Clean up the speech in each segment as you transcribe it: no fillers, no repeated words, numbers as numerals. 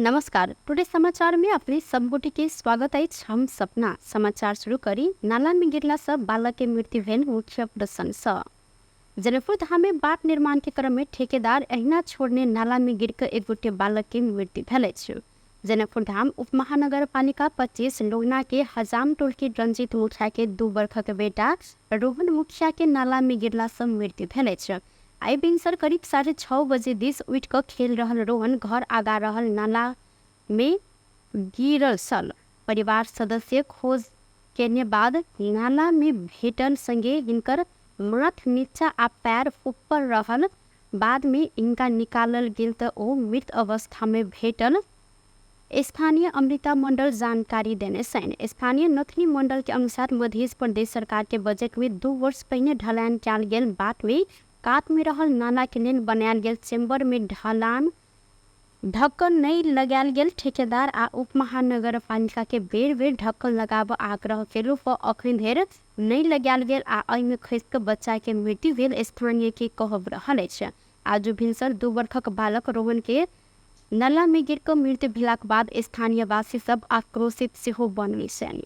नमस्कार, टुडे समाचार में अपने सब गोटे के स्वागत अछि। हम सपना समाचार शुरू करी। नाला में गिरला से बालक के मृत्यु भेल मुख्य प्रसंग सँ। जनकपुर धाम में बाट निर्माण के क्रम में ठेकेदार एहिना छोड़ने नाला में गिर के एक गोटे बालक के मृत्यु भेल अछि। जनकपुर धाम उप महानगरपालिका 25 लोहना के हजाम टोल के रंजीत मुखिया के 2 बरखक बेटा रोहन मुखिया के नाला में गिरला से मृत्यु भेल अछि। आइ भिनसर करीब 6:30 बजे दिस उठि कऽ खेल रहल रोहन घर आगा रहल नाला में गिरल छल। परिवार सदस्य खोज केने बाद नाला में भेटल संगे हिनकर माथ नीचा आ पैर ऊपर रहल। बाद में इनका निकालल गेल तऽ ओ मृत अवस्था में भेटल। स्थानीय अमृता मंडल जानकारी देने छनि। स्थानीय नथनी मंडल के अनुसार मध्य प्रदेश सरकार के बजट में 2 वर्ष पहिने ढलान कयल गेल बाट में कात में रहल नाला के लेल बनायल गेल चेम्बर में ढलान ढक्कन नहि लगायल गेल। ठेकेदार आ उप महानगरपालिका के बेर बेर ढक्कन लगाबऽ आग्रह केलू पर अखन धरि नहि लगायल गेल आ एहिमे खसि कऽ बच्चा के मृत्यु भेल स्थानीय के कहब रहल अछि। आजु भिनसर 2 बरखक बालक रोहन के नाला में गिर कऽ मृत्यु भेलाक बाद स्थानीयवासी सब आक्रोशित सेहो बनल छनि।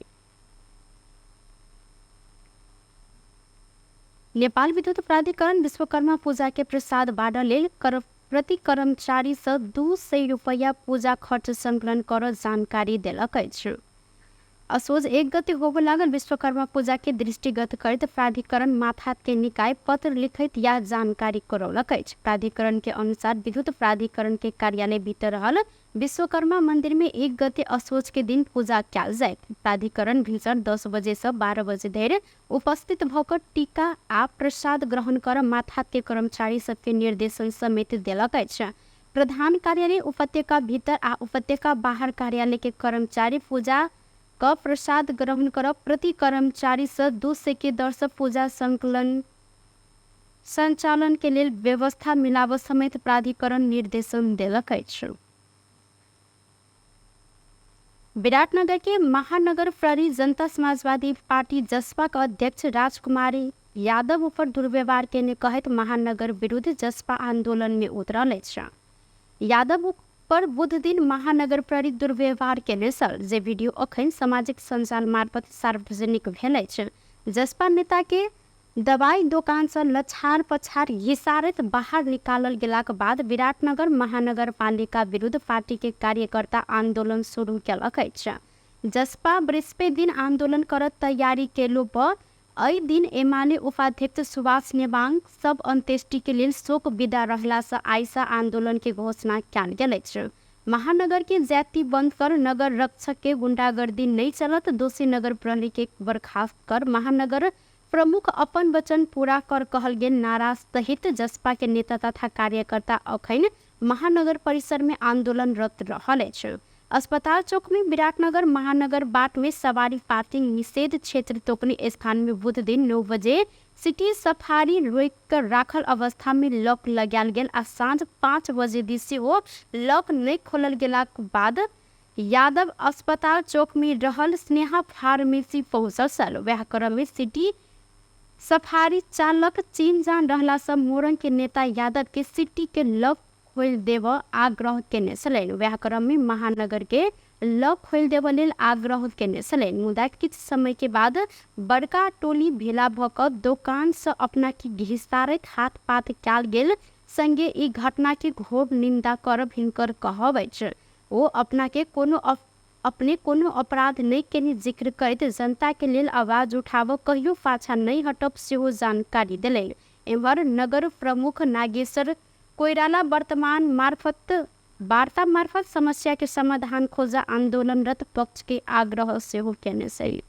नेपाल विद्युत प्राधिकरण विश्वकर्मा पूजा के प्रसाद बाँटऽ लेल प्रति कर्मचारी सँ 200 रुपैया पूजा खर्च संकलन करऽ जानकारी देलक अछि। असोज 1 गते होबय लागल विश्वकर्मा पूजा के दृष्टिगत करैत प्राधिकरण माथात के निकाय पत्र लिखैत यह जानकारी करौलक अछि। प्राधिकरण के अनुसार विद्युत प्राधिकरण के कार्यालय भीतर रहल विश्वकर्मा मंदिर में 1 गते असोज के दिन पूजा कयल जायत। प्राधिकरण भिनसर 10 बजे से 12 बजे धरि उपस्थित भऽ कऽ टीका आ प्रसाद ग्रहण कर माथात के कर्मचारी सबके निर्देशन समेत देलक अछि। प्रधान कार्यालय उपत्यका भीतर आ उपत्यका बाहर कार्यालय के कर्मचारी पूजा क प्रसाद ग्रहण कर प्रति कर्मचारी से 200 के दर से पूजा संकलन संचालन के लेल व्यवस्था मिलाबऽ समेत प्राधिकरण निर्देशन देलक अछि। विराटनगर के महानगर प्रहरी जनता समाजवादी पार्टी जसपा के अध्यक्ष राजकुमारी यादव ऊपर दुर्व्यवहार केने कहैत महानगर विरुद्ध जसपा आंदोलन में उतरल अछि। यादव पर बुध दिन महानगर प्रहरी दुर्व्यवहार केने छल, जे वीडियो अखन सामाजिक सञ्जाल मार्फत सार्वजनिक भेल अछि। जसपा नेता के दवाई दोकान सँ लछार पछार घिसारैत बाहर निकालल गेलाक बाद विराटनगर महानगरपालिका विरुद्ध पार्टी के कार्यकर्ता आंदोलन शुरू केलक अछि। जसपा बृहस्पति दिन आंदोलन करत तैयारी केलो पर एहि दिन एमाले उपाध्यक्ष सुभाष नेवांग सब अंत्येष्टि के लेल शोक विदा रहला सँ आइ सँ आंदोलन के घोषणा कयल गेल अछि। महानगर के ज्यादती बंद कर नगर रक्षक के गुंडागर्दी नहीं चलत, दोषी नगर प्रहरी के बर्खास्त कर महानगर प्रमुख अपन वचन पूरा कर कहल गेल नारा सहित जसपा के नेता तथा कार्यकर्ता अखन महानगर परिसर में आंदोलनरत रहल अछि। अस्पताल चौक में विराटनगर महानगर बाट में सवारी पार्किंग निषेध क्षेत्र तोकनी स्थान में बुध दिन 9 बजे सिटी सफारी रोकि कऽ राखल अवस्था में लॉक लगायल गेल आ साँझ 5 बजे दिस सेहो लॉक नहि खोलल गेलाक बाद यादव अस्पताल चौक में रहल स्नेहा फार्मेसी पहुँचल छल। वएह क्रम में सिटी सफारी चालक चीन जान रहला सँ मोरंग के नेता यादव के सिटी के लॉक खोलि देबऽ आग्रह केने छलनि। वएह क्रम में महानगर के लॉक खोलि देबऽ लेल आग्रह केने छलनि। मुदा किछु समय के बाद बड़का टोली भेला भऽ कऽ दोकान सँ अपना के घिसारैत हाथ पात कयल गेल संगे ई घटना के घोर निंदा करब हिनकर कहब अछि। ओ अपना के कोनो अपने कोनो अपराध नहि केने जिक्र करैत जनता के लेल आवाज उठाबऽ कहियो पाछा नहि हटब सेहो जानकारी देलनि। एम्हर नगर प्रमुख नागेश्वर कोइराला वर्तमान मार्फत वार्ता मार्फत समस्या के समाधान खोजऽ आन्दोलनरत पक्ष के आग्रह सेहो केने छलि।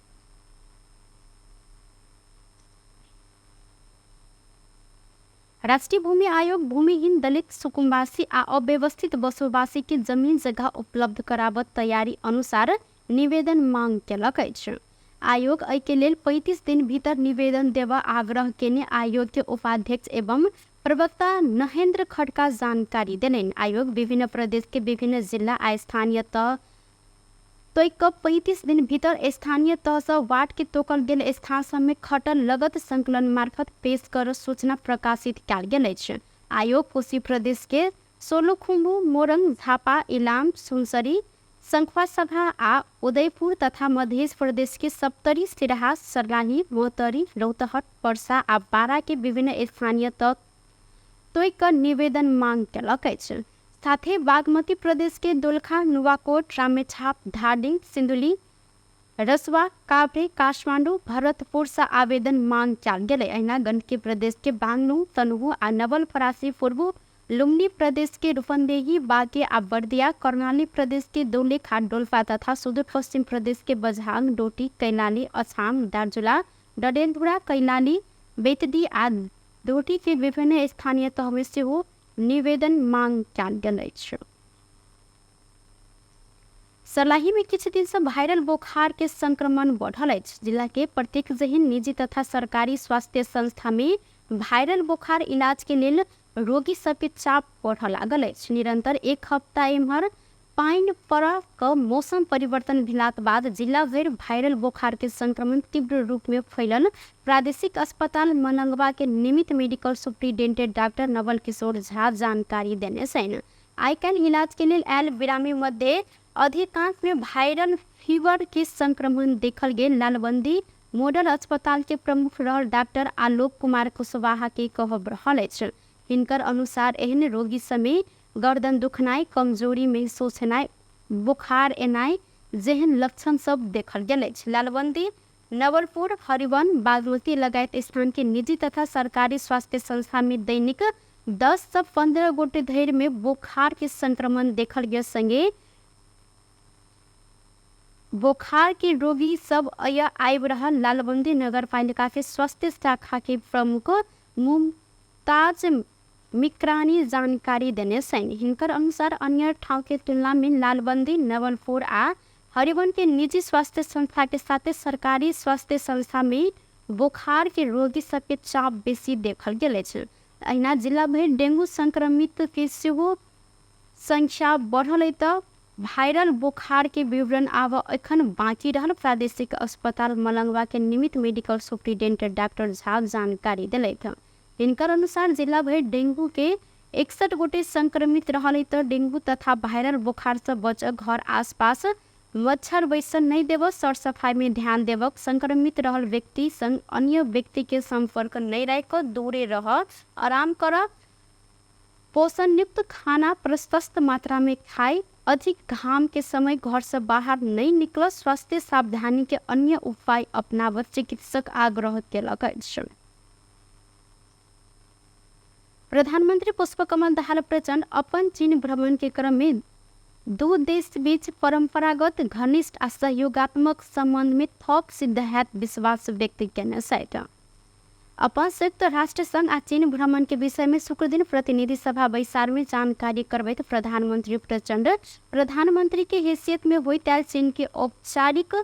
राष्ट्रीय भूमि आयोग भूमिहीन दलित सुकुम्बासी आ अव्यवस्थित बसोबासी के जमीन जगह उपलब्ध कराबऽ तैयारी अनुसार निवेदन मांग केलक अछि। आयोग एहि के लेल 35 दिन भीतर निवेदन देबऽ आग्रह केने आयोग के उपाध्यक्ष एवं प्रवक्ता नहेन्द्र खड्का जानकारी देलनि। आयोग विभिन्न प्रदेश के विभिन्न जिला आ स्थानीय तह तोकि कऽ 35 दिन भीतर स्थानीय तहसँ वार्ड के तोकल गेल स्थान सभमे खटल लगत संकलन मार्फत पेश कर सूचना प्रकाशित कयल गेल अछि। आयोग कोशी प्रदेश के सोलुखुम्बु, मोरङ, झापा, इलाम, सुनसरी, सङ्खुवासभा आ उदयपुर तथा मध्य प्रदेश के सप्तरी, सिराहा, सर्लाही, महोत्तरी, रौतहट, पर्सा आ बारा के विभिन्न स्थानीय तह तोइक निवेदन मांग केलक अछि। साथे बागमती प्रदेश के दोलखा, नुवाकोट, रामेछाप, धादिङ, सिन्धुली, रसुवा, काभ्रे, काठमाडौँ, भरतपुर सँ आवेदन मांग कयल गेलै। अहिना गण्डकी प्रदेश के बागलुङ, तनहुँ आ नवलपरासी पूर्व, लुम्बिनी प्रदेश के रूपन्देही, बाँके आ बर्दिया, कर्णाली प्रदेश के दोलखा, डोल्पा तथा सुदूरपश्चिम प्रदेश के बझाङ, डोटी, कैलाली, अछाम, दार्चुला, डडेलधुरा, कैलाली, बेतदी आ डोटी के विभिन्न स्थानीय तहमे सेहो निवेदन मांग कयल गेल अछि। सर्लाही में किछु दिन से वायरल बोखार के संक्रमण बढ़ल अछि। जिला के प्रत्येक जेहन निजी तथा सरकारी स्वास्थ्य संस्था में वायरल बोखार इलाज के लेल रोगी सबके चाप बढ़ऽ लागल अछि। निरंतर एक हफ्ता एम्हर पानि पड़ऽ क मौसम परिवर्तन भेलाक बाद जिला भरि वायरल बोखार के संक्रमण तीव्र रूप में फैलल प्रादेशिक अस्पताल मलंगवा के निमित्त medical superintendent doctor Naval Kishore Jha जानकारी देने छनि। आइ काल्हि इलाज के लेल आयल बिरामी मध्ये अधिकांश में वायरल फीवर के संक्रमण देखल गेल लालबंदी मॉडल अस्पताल के प्रमुख रहल डॉक्टर आलोक कुमार कुशवाहा के कहब रहल अछि। हिनकर अनुसार एहन रोगी सबमे गर्दन दुखनाइ, कमजोरी महसूस हेनाइ, बुखार एनाइ जेहन लक्षण सब देखल गेल अछि। लालबंदी, नवलपुर, हरिवन, बागमती लगायत स्थान के निजी तथा सरकारी स्वास्थ्य संस्था में दैनिक 10 से 15 गोटे धरि में बुखार के संक्रमण देखल गेल संगे बोखार के रोगी सब आबि रहल लालबंदी नगरपालिका के स्वास्थ्य शाखा के प्रमुख मुमताज मिक्रानी जानकारी देने छनि। हिनकर अनुसार अन्य ठाउँ के तुलना में लालबंदी, नवलपुर आ हरिवन के निजी स्वास्थ्य संस्था के साथे सरकारी स्वास्थ्य संस्था में बोखार के रोगी सबके चाप बेसी देखल गेल अछि। अहिना जिला भरि डेंगू संक्रमित के सेहो संख्या बढ़ल अइ तऽ वायरल बोखार के विवरण आब एखन बाँकी रहल प्रादेशिक अस्पताल मलंगवा के निमित्त मेडिकल सुप्रिंटेंडेंट डॉक्टर झा जानकारी देलथि। हिनकर अनुसार जिला भरि डेंगू के 61 गोटे संक्रमित रहल अइ तऽ डेंगू तथा वायरल बोखार से बचऽ घर आसपास मच्छर बैसऽ नहि देबऽ, सर सफाई में ध्यान देबक, संक्रमित रहल व्यक्ति संग अन्य व्यक्ति के संपर्क नहि राखि कऽ दूरे रह, आराम करऽ, पोषणयुक्त खाना प्रशस्त मात्रा में खाइ, अधिक घाम के समय घर से बाहर नहि निकलऽ, स्वास्थ्य सावधानी के अन्य उपाय अपनाबऽ चिकित्सक आग्रह केलक अछि। प्रधानमंत्री पुष्पकमल दाहाल प्रचण्ड अपन चीन भ्रमण के क्रम में दू देश बीच परंपरागत घनिष्ठ आ सहयोगात्मक संबंध में थप सिद्ध हैत विश्वास व्यक्त केने छथि। अपन संयुक्त राष्ट्र संघ आ चीन भ्रमण के विषय में शुक्रदिन प्रतिनिधि सभा बैसार में जानकारी करबैत प्रधानमंत्री प्रचण्ड प्रधानमंत्री के हैसियत में होइत आयल चीन के औपचारिक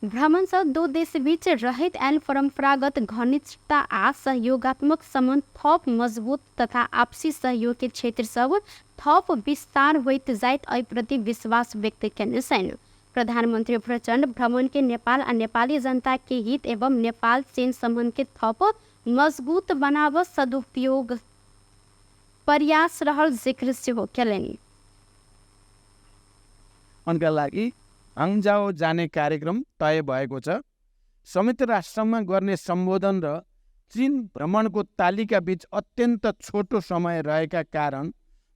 भ्रमण सँ दू देश बीच रहैत आयल परंपरागत घनिष्ठता आ सहयोगात्मक संबंध थप मजबूत तथा आपसी सहयोग के क्षेत्र सब थप विस्तार होइत जाइत एहि प्रति विश्वास व्यक्त केने छनि। प्रधानमंत्री प्रचण्ड भ्रमण के नेपाल आ नेपाली जनता के हित एवं नेपाल चीन संबंध के थप मजबूत बनाबऽ सदुपयोग प्रयास रहल जिक्र सेहो केलनि। उनका लागि हाङजाओ जाने कार्यक्रम तय भएको छ। संयुक्त राष्ट्रमा गर्ने सम्बोधन र चीन भ्रमणको तालिका बीच अत्यन्त छोटो समय रहेका कारण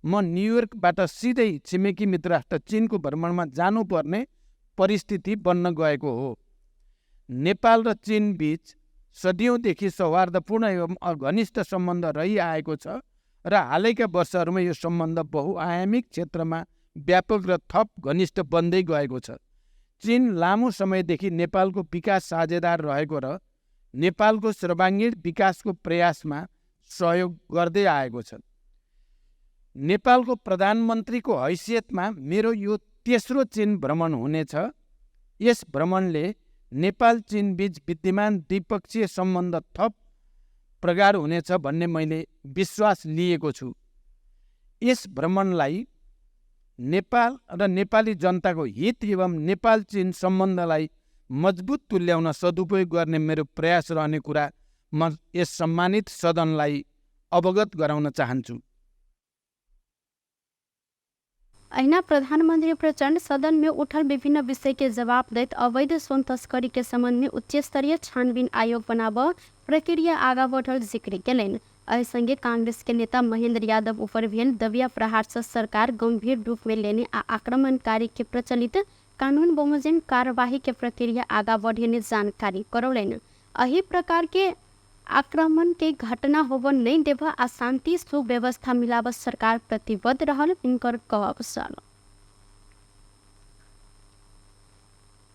म न्युयोर्कबाट सिधै छिमेकी मित्र राष्ट्र चीनको भ्रमणमा जानुपर्ने परिस्थिति बन्न गएको हो। नेपाल र चीन बीच सदियौँदेखि सौहार्दपूर्ण एवं घनिष्ठ सम्बन्ध रहिआएको छ र हालैका वर्षहरूमा यो सम्बन्ध बहुआयामिक क्षेत्रमा व्यापक र थप घनिष्ठ बन्दै गएको छ। चीन लामो समयदेखि नेपालको विकास साझेदार रहेको र नेपालको सर्वाङ्गीण विकासको प्रयासमा सहयोग गर्दै आएको छ। नेपालको प्रधानमन्त्रीको हैसियतमा मेरो यो तेस्रो चीन भ्रमण हुनेछ। यस भ्रमणले नेपाल चीन बीच विद्यमान द्विपक्षीय सम्बन्ध थप प्रगाढ हुनेछ भन्ने मैले विश्वास लिएको छु। यस भ्रमणलाई नेपाल र नेपाली जनताको हित एवं नेपाल चीन सम्बन्धलाई मजबुत तुल्याउन सदुपयोग गर्ने मेरो प्रयास रहने कुरा म यस सम्मानित सदनलाई अवगत गराउन चाहन्छु। अहिना प्रधानमन्त्री प्रचण्ड सदन में उठल विभिन्न विषय के जवाब दैत अवैध सोन तस्करी के संबंध में उच्च स्तरीय छानबीन आयोग बनाब प्रक्रिया आगा बढ़ल जिक्र केलनि। एहि संगे कांग्रेस के नेता महेंद्र यादव ऊपर भेल दबिया प्रहार से सरकार गंभीर रूप में लेने आ आक्रमणकारी के प्रचलित कानून बमोजिम कार्यवाही के प्रक्रिया आगा बढ़ेने जानकारी करौलनि। एहि प्रकार के आक्रमण के घटना होब नहीं देब आ शांति सुव्यवस्था मिलाब सरकार प्रतिबद्ध रहल हिनकर कहब छल।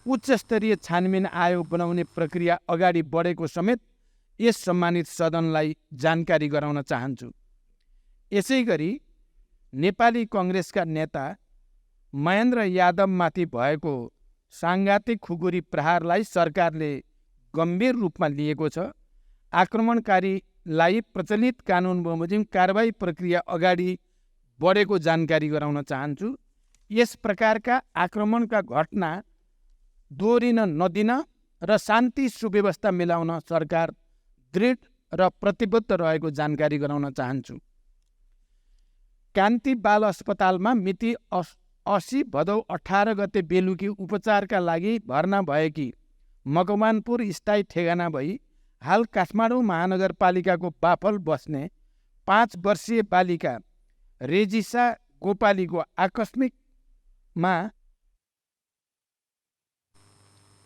उच्च स्तरीय छानबिन आयोग बनाउने प्रक्रिया अगाडि बढेको समेत यस सम्मानित सदनलाई जानकारी गराउन चाहन्छु। यसैगरी नेपाली कङ्ग्रेसका नेता महेन्द्र यादवमाथि भएको साङ्घातिक खुकुरी प्रहारलाई सरकारले गम्भीर रूपमा लिएको छ। आक्रमणकारीलाई प्रचलित कानुन बमोजिम कारवाही प्रक्रिया अगाडि बढेको जानकारी गराउन चाहन्छु। यस प्रकारका आक्रमणका घटना दोहोरिन नदिन र शान्ति सुव्यवस्था मिलाउन सरकार दृढ र प्रतिबद्ध रहेको जानकारी गराउन चाहन्छु। कान्ति बाल अस्पतालमा मिति 80 भदौ 18 गते बेलुकी उपचारका लागि भर्ना भएकी मकवानपुर स्थायी ठेगाना भई हाल काठमाडौँ महानगरपालिकाको बाफल बस्ने 5 वर्षीय बालिका रेजिसा गोपालीको आकस्मिकमा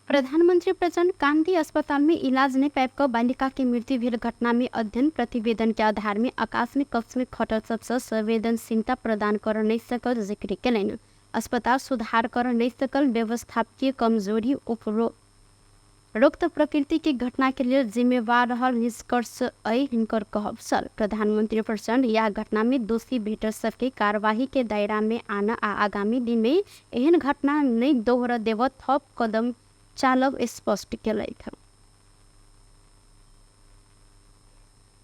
प्रधानमन्त्री प्रचण्ड कान्ति अस्पताल में इलाज नहीं पाइब कऽ बालिका के मृत्यु भेल घटना में अध्ययन प्रतिवेदन के आधार में आकस्मिक कक्ष में खटल सबसँ संवेदनशीलता प्रदान कर नहीं सकल जिक्र केलनि। अस्पताल सुधार कर नहीं सकल व्यवस्थापकीय कमजोरी उपरोक्त प्रकृति के घटना के लेल जिम्मेवार रहल निष्कर्ष अइ हिनकर कहब छल। प्रधानमन्त्री प्रचण्ड यह घटना में दोषी भेटल सबके कार्यवाही के दायरा में आन आ आगामी दिन में एहन घटना नहीं दोहरा देव थप कदम चालब स्पष्ट केलथि।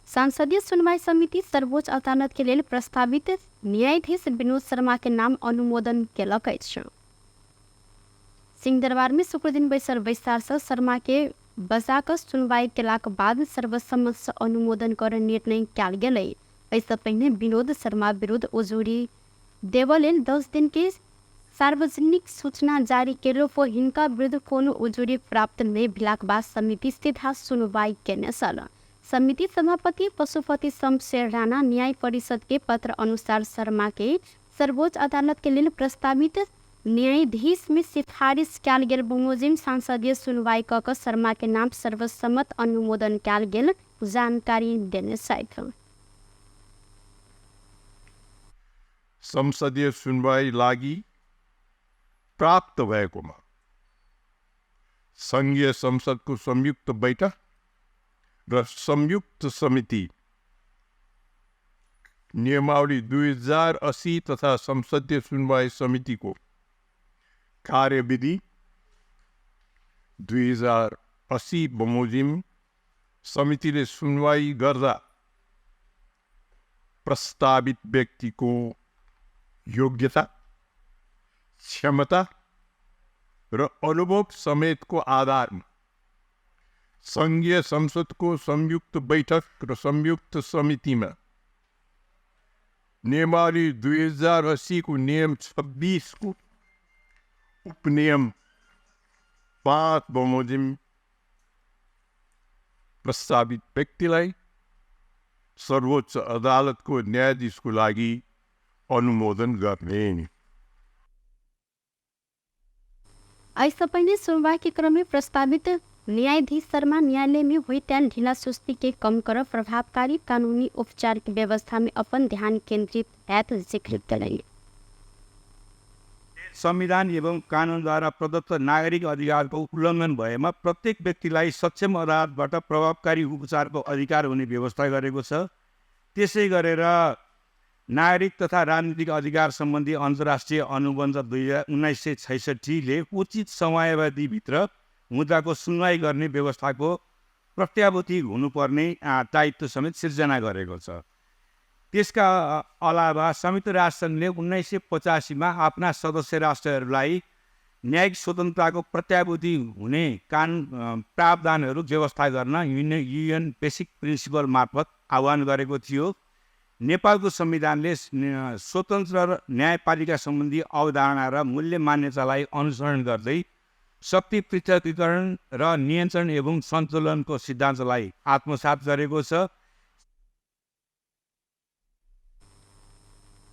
संसदीय सुनवाई समिति सर्वोच्च अदालत के लेल प्रस्तावित न्यायाधीश विनोद शर्मा के नाम अनुमोदन केलक अछि। सिंहदरबार में शुक्रदिन बैसल बैसार से शर्मा के बजा कऽ सुनवाई केलाक बाद सर्वसम्मत से अनुमोदन कर निर्णय कयल गेलै। एहिसँ पहिने विनोद शर्मा विरुद्ध उजुरी देबऽ लेल 10 दिन के सार्वजनिक सूचना जारी केलो पर हिनका विरुद्ध कोनो उजुरी प्राप्त नहि भेलाक बाद समिति सीधा सुनवाई केने छल। समिति सभापति पशुपति शमशेर राणा न्याय परिषद के पत्र अनुसार शर्मा के सर्वोच्च अदालत के लेल प्रस्तावित न्यायाधीश में सिफारिश कयल गेल बमोजिम संसदीय सुनवाई कऽ कऽ शर्मा के नाम सर्वसम्मत अनुमोदन कयल गेल जानकारी देने छथि। संसदीय सुनवाई लागि प्राप्त भएकोमा संघीय संसदको संयुक्त बैठक र संयुक्त समिति नियमावली 2080 तथा संसदीय सुनवाई समितिको कार्यविधि 2080 बमोजिम समितिले सुनवाई गर्दा प्रस्तावित व्यक्तिको योग्यता, क्षमता र अनुभव समेतको आधारमा संघीय संसदको संयुक्त बैठक र संयुक्त समितिमा नियमावली 2080 को नियम 26 को उपनियम 5 बमोजिम प्रस्तावित व्यक्तिलाई सर्वोच्च अदालतको न्यायाधीशको लागि अनुमोदन गर्ने। एहिसँ पहिने सुनवाई के क्रम में प्रस्तावित न्यायाधीश शर्मा न्यायालय में हुई त्यान ढीला सुस्ती के कम कर प्रभावकारी कानूनी उपचार के व्यवस्था में अपन ध्यान केंद्रित हैत जिक्र कयलनि। संविधान एवं कानुनद्वारा प्रदत्त नागरिक अधिकारको उल्लङ्घन भएमा प्रत्येक व्यक्तिलाई सक्षम अदालतबाट प्रभावकारी उपचारको अधिकार हुने व्यवस्था गरेको छ। त्यसै गरेर नागरिक तथा राजनीतिक अधिकार सम्बन्धी अन्तर्राष्ट्रिय अनुबन्ध 1966 उचित समयावधिभित्र मुद्दाको सुनवाई गर्ने व्यवस्थाको प्रत्याभूति हुनुपर्ने दायित्व समेत सिर्जना गरेको छ। त्यसका अलावा संयुक्त राष्ट्रसङ्घले 1985 आफ्ना सदस्य राष्ट्रहरूलाई न्यायिक स्वतन्त्रताको प्रत्याभूति हुने कानुन प्रावधानहरू व्यवस्था गर्न युएन बेसिक प्रिन्सिपल मार्फत आह्वान गरेको थियो। नेपालको संविधानले स्वतन्त्र न्यायपालिका सम्बन्धी अवधारणा र मूल्य मान्यतालाई अनुसरण गर्दै शक्ति पृथकीकरण र नियन्त्रण एवं सन्तुलनको सिद्धान्तलाई आत्मसात गरेको छ।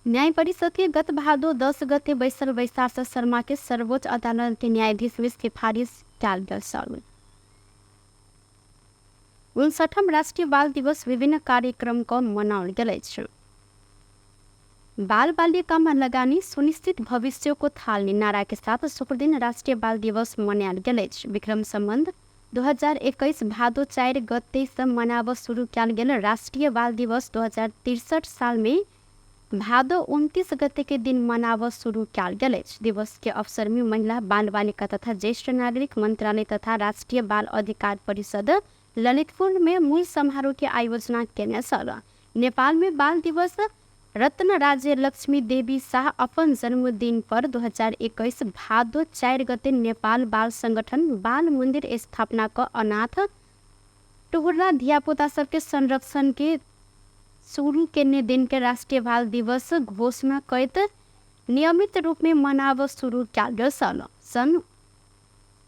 न्याय परिषद के गत भादो 10 गते बैसल बैसार शर्मा के सर्वोच्च अदालत के न्यायाधीश में सिफारिश कयल गेल छल। 59ठम राष्ट्रिय बाल दिवस विभिन्न कार्यक्रम क मनाओल गेल अछि। बाल बालिकामा लगानी सुनिश्चित भविष्यको थालनी नारा के साथ शुक्रदिन राष्ट्रिय बाल दिवस मनायल गेल अछि। विक्रम सम्बन्ध 2021 भादो 4 गते से मनाब शुरू कयल गेल राष्ट्रिय बाल दिवस 2063 साल में भादो 29 गते के दिन मनाब शुरू कयल गेल अछि। दिवस के अवसर में महिला बाल बालिका तथा ज्येष्ठ नागरिक मंत्रालय तथा राष्ट्रिय बाल अधिकार परिषद ललितपुर में मूल समारोह के आयोजना केने छल। नेपाल में बाल दिवस रत्न राज्य लक्ष्मी देवी शाह अपन जन्मदिन पर 2021 भादो 4 गते नेपाल बाल संगठन बाल मंदिर स्थापना क अनाथ टुहुरा धियापुता सबके संरक्षण के शुरू केने दिन के राष्ट्रिय बाल दिवस घोषणा करैत नियमित रूप में मनाब शुरू कयल गेल छल। सन्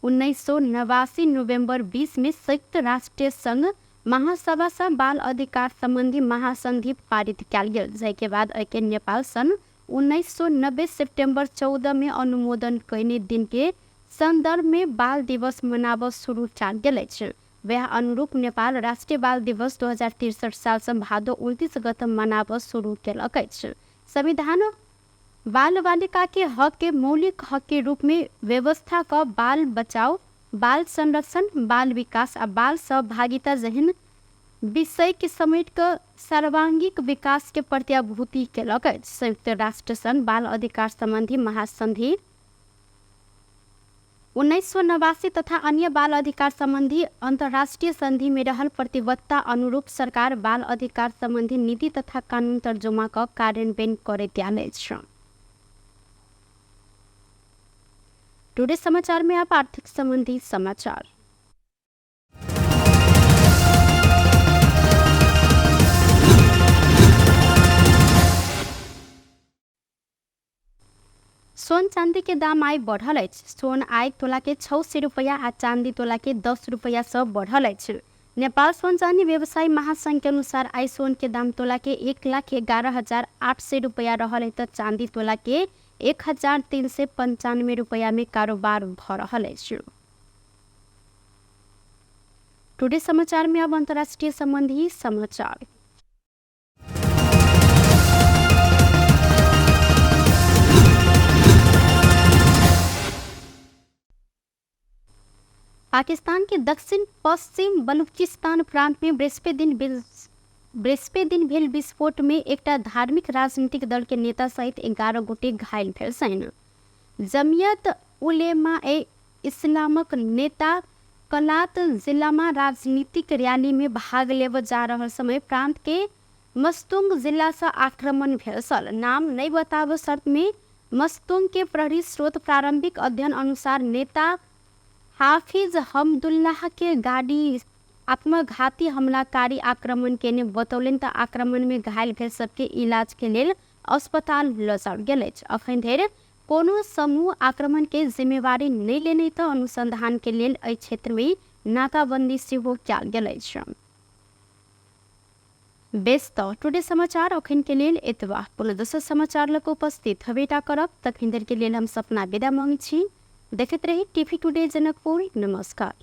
1989 नोभेम्बर 20 में संयुक्त राष्ट्र संघ महासभा सँ बाल अधिकार सम्बन्धी महासन्धि पारित कयल गेल, जाहिके बाद एहिके नेपाल सन् 1990 सेप्टेम्बर 14 में अनुमोदन कयने दिन के सन्दर्भ में बाल दिवस मनाब शुरू कयल गेल अछि। वएह अनुरूप नेपाल राष्ट्रिय बाल दिवस 2063 साल सँ भादो 29 गते मनाब शुरू केलक अछि। संविधान बाल बालिका के हक के मौलिक हक के रूप में व्यवस्था क बाल बचाव, बाल संरक्षण, बाल विकास आ बाल सहभागिता जेहन विषय के समेट क सर्वांगीक विकास के प्रत्याभूति केलक अछि। संयुक्त राष्ट्र संघ बाल अधिकार सम्बन्धी महासन्धि 1989 तथा अन्य बाल अधिकार सम्बन्धी अन्तर्राष्ट्रिय सन्धि में रहल प्रतिबद्धता अनुरूप सरकार बाल अधिकार सम्बन्धी नीति तथा कानून तर्जुमा क कार्यान्वयन करैत आयल अछि। टुडे समाचार में आप आर्थिक संबंधी समाचार। सोन चांदी के दाम आइ बढ़ल अछि। सोन आइ तोला के 600 रुपया आ चांदी तोला के 10 रुपया सँ बढ़ल अछि। नेपाल सोन चांदी व्यवसायी महासंघ के अनुसार आइ सोन के दाम तोला के 1,11,800 रुपया रहल अछि त चांदी तोला के 1,395 रुपया में कारोबार भ रहल अछि। टुडे समाचार में अब अंतर्राष्ट्रीय संबंधी समाचार। पाकिस्तान के दक्षिण पश्चिम बलूचिस्तान प्रांत में बृहस्पति दिन भेल विस्फोट में एकटा धार्मिक राजनीतिक दल के नेता सहित 11 गोटे घायल भेल छनि। जमियत उलेमा ए इस्लामक नेता कलात जिलामा राजनीतिक रैली में भाग लेब जा रहल समय प्रांत के मस्तुंग जिला से आक्रमण भेल छल। नाम नहीं बताब शर्त में मस्तुंग के प्रहरी स्रोत प्रारंभिक अध्ययन अनुसार नेता हाफिज हमदुल्लाह के गाड़ी आत्मघाती हमलाकारी आक्रमण केने बतौलनि त आक्रमण में घायल भेल सबके इलाज के लेल अस्पताल लजाओल गेल अछि। अखन धरि कोनो समूह आक्रमण के जिम्मेवारी नहि लेने त अनुसंधान के लेल एहि क्षेत्र में नाकाबंदी सेहो कयल गेल अछि। बेस त टुडे समाचार अखन के लेल एतबा। पुनः दोसर समाचार लग उपस्थित हबेटा करब, तखन धरि के लेल हम सपना विदा मांगै छी। देखैत रही टीवी टुडे जनकपुर। नमस्कार।